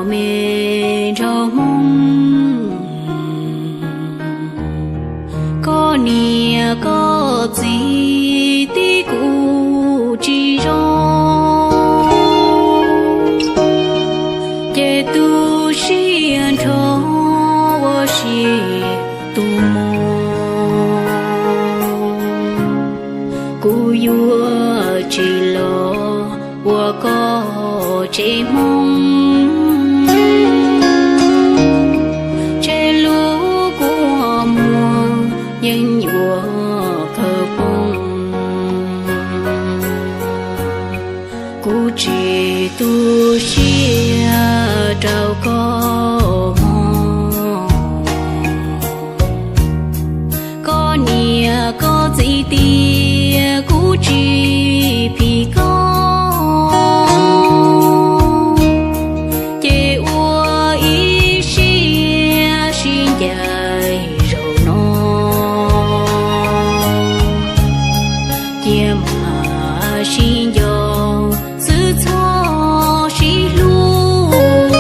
me nraug Hmoob, koj niam koj txiv tib kuj tsis zoo, ces tu siab nrho ua si tus muam. Kuv yuav tsis los ua koj tsev Hmoob, tseg lub kua muag yeej yuav kawg poob. Kuv tsis tu siab rau koj mog. Koj niam koj txiv tias kuv tsis phim koj, ces ua ib siab sib ncaim zaum no, cia mam sib nco xwb txhob sib hlub.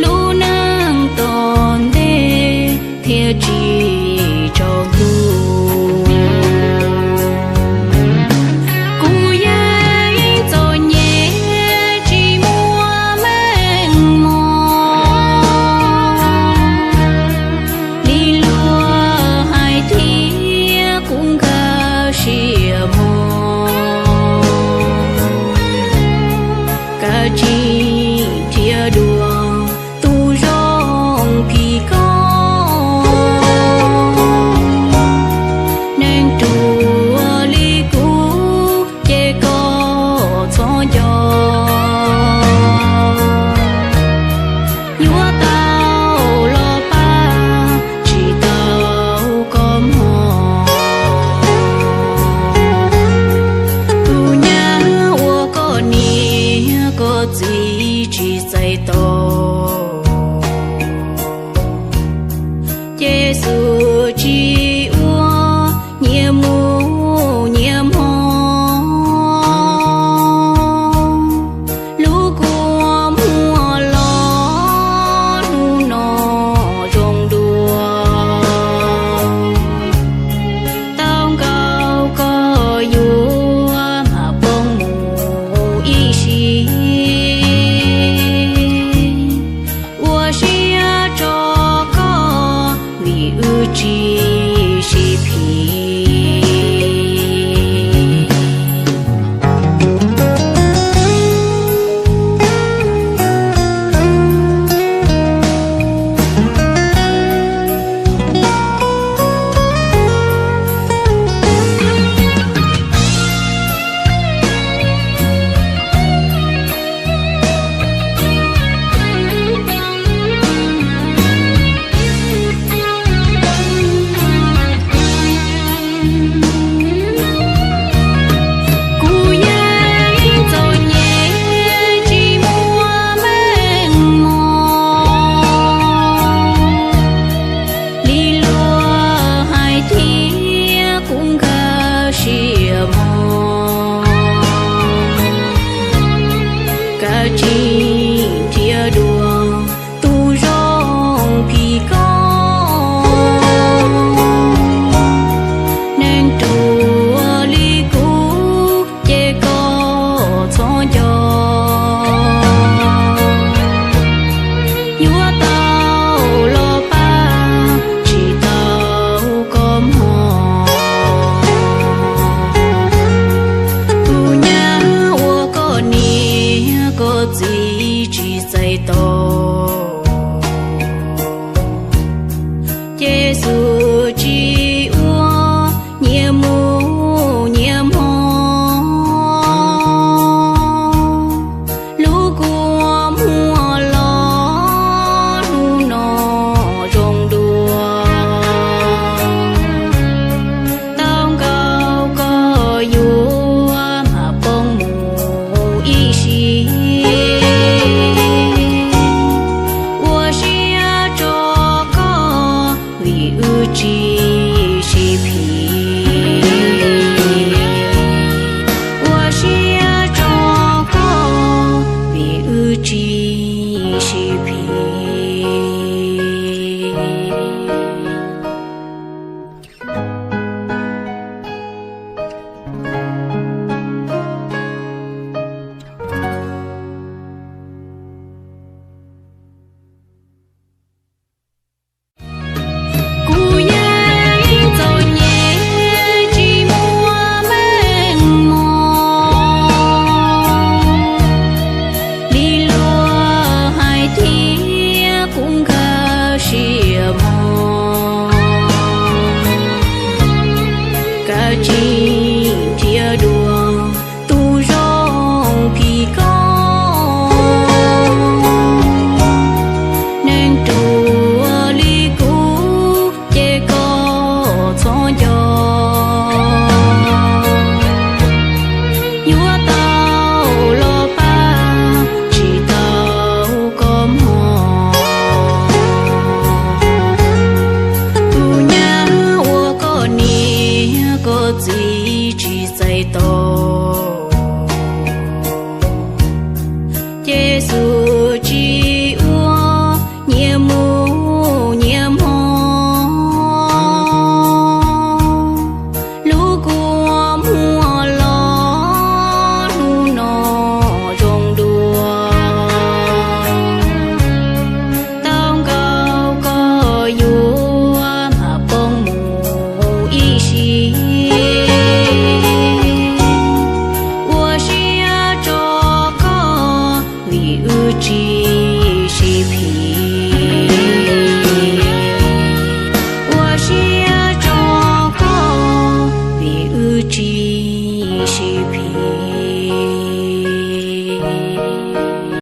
Lub neej tom ntej thiaj tsis tsaus ntuj. Kuv yeej txom nyem tsis muaj meej mom, li luag hais thiab kuv nkawd siab mog. Kav tsij nrhiav dua tus zoo phim koj, neeg ruam li kuv ces koj txhob nco. Yuav tau los pab tsis tau koj mog. Tus nyab uas koj niam koj txiv tsis txais tos, ces xub tsis ua nyias mus nyias hmo. Lub kua muag los hnub no zoo dua, tau nkaus koj yuav mam poob mus ib sim. Ua siab tso koj vim wb tsis sib phim. Kuv yeej txom nyem tsis muaj meej mom, li luag hais thiab kuv nkawd siab mog. Kav tsij nrhiav dua tus zoo phim koj, neeg ruam li kuv ces koj txhob nco. Yuav tau los pab tsis tau koj mog. Tus nyab uas koj niam koj txiv tsis txais tos, ces xub tsis ua nyias mus nyias hmo. Lub kua muag los hnub no zoo dua, tau nkaus koj yuav mam poob mus ib sim. Yexus tsis ua nyias mus nyias hmo, lub kua muag los hnub no zoo dua. Tau nkaus koj yuav mam poob mus ib sim, ua siab rau koj vim wb tsis